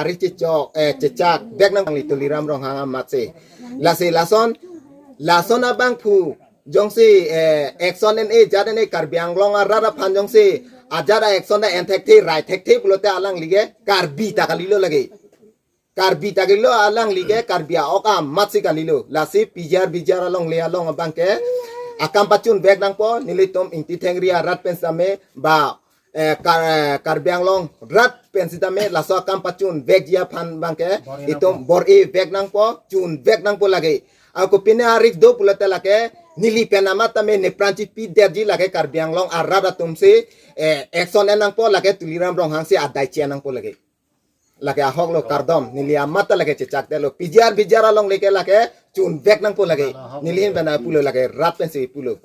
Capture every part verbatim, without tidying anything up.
ari chechok, eh, chechak vek nang li Tuliram Ronghang amatsi. Lasi lason, lason abangphu jongsi, eh, action en e jat en e Karbi Anglong arat aphan jongsi ajat a-action ta en thekthe, rai thekthe pulote alangli ke Karbi ta kalilo lake. Karbi ta kalilo alangli ke, Karbi a-ok amatsi kalilo. Lasi P G R, V G R alongle along abang ke akam pachun vek nangpo, nelitum Ingti Thengri arat pen sitame ba, eh, Kar-, eh, Karbi Anglong rat pen sitame laso akam pachun vekji aphan abang ke itum bor-i vek nangpo, chun vek nangpo lake. Ako pine arik do pulote lake neli pen amat tame nepran chipidetji lake Karbi Anglong arat atumsi, eh, action en nangpo, lake Tuliram Ronghang si adai chi-en nangpo lake. Lake ahok lo kardom, neli amat ta lake chechakdetlo. P G R, V G R alongle ke lake chun vek nangpo lake. Neli ahin pen pulo lake, rat pensi pulo.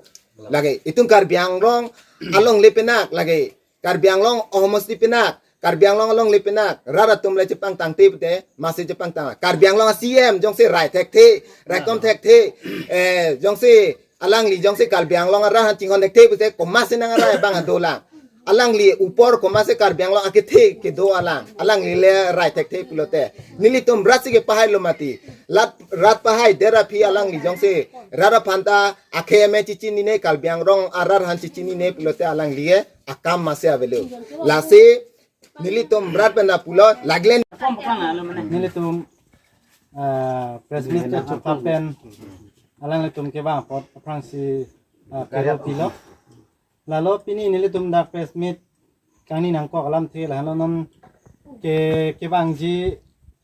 Lake itum Karbi Anglong alongle penak, lake Karbi Anglong ahomosti penak, Karbi Anglong alongle penak, rat atum le chepangtangte pute, masi chepangtang. Karbi Anglong a-C M jongsi rai thekthe, raikom thekthe, eh, jongsi alangli jongsi Karbi Anglong arat aphan chinghon thekthe pute, komatsi nang arai abang adolang. Alangli upor komatsi Karbi Anglong akethe kedo alang. Alangli le rai thekthe pulote, nelitum rat si kepahailo mati. Rat, rat pahaidet aphi alangli jongsi rat aphan ta akhei amei chichinine, Karbi Anglong arat aphan chichinine pulote alangli ke akam masi avelo. Lasi nelitum rat pen ta pulo laglen. Nelitum, ah, press meet chotchot pen alanglitum kevang apot aphrangsi, ah, pero pilo. Lalo pini nelitum dak press meet kangni nangkok alamthe lahenlo, non ke kevangji,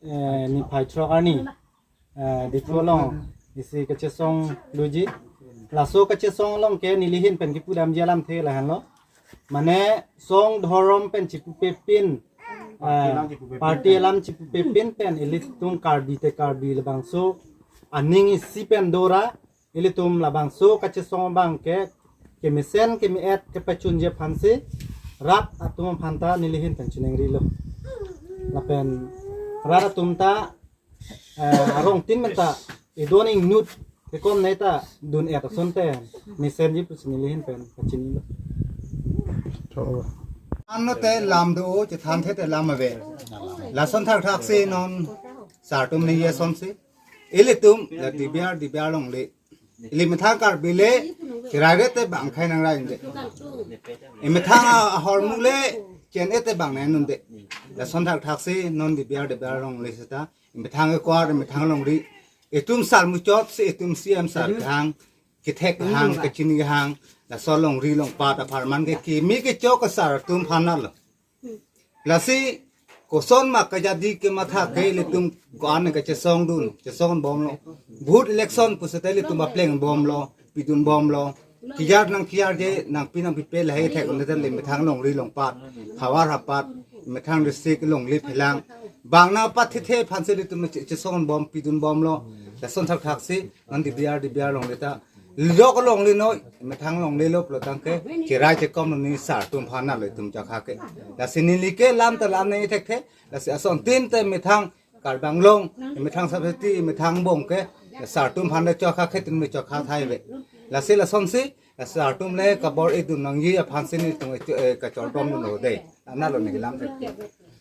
eh, niphai throk arni, eh, Diphu along isi kachesong doji. Laso kachesong along ke neli ahin pen kipudamji alamthe lahenlo. Mane song dhorom pen chipupepin, eh, party alam chipupepin pen ilitum Karbi te Karbi labangso aning isi pen dora, ilitum labangso kachesong abang ke kemesen keme-et kepachunji aphansi rat atum aphan ta neli ahin pen chiningrilo. Lapen rat atum ta, eh, arong tin men ta idon ingnut kekom neta dun-et asonte mesenji pusi neli ahin pen pachinilo. Anlo te lam do, chethan the te lam ave. Lason thakthaksi non sar atum ningje asonsi, ilitum la D B R, D B R alongle, ili methang Karbi le, cherai re te bang akhei nangrai unde. Imethang ahormu le, chen-e te bang nang-en unde. Lason thakthaksi non D B R, D B R alongle seta, imethang ekwar, imethang longri, itum sar muchot si, itum C M sar kehang, kethek kehang, kachini kehang, laso longri longpat apharman ke kimi kechok ke sar atum aphan lo. Lasi koson ma kajadi kematha ke ilitum ko-an kachesong dun, chesong bomlo. Vote election pusitame ilitum apleng bomlo, pidun bomlo. Kiyar nang kiyarje, nangpi nangpipe lahei thek unte le methang longri longpat, havar hapat, methang district longle phelang. Bang nangpathithe aphansi ilitum che-, chesong bom, pidun bomlo. Lason thakthaksi non D B R, D B R alongle ta, lok alongle noi, methang longlelo pulo tangte, cherai chekom ni sar atum aphan lo itum chakha ke. Lasi neli ke lam ta lam nang thekthe, lasi ason tin te methang Karbi Anglong, methang subsidy, methang bong ke, sar atum aphan le chakha ke, tin me chakha thai ve. Lasi lasonsi, la sar atum le kabor-i dun nangji aphansi nelitum, eh, kachor bom dunlo de. Analo neli lam te.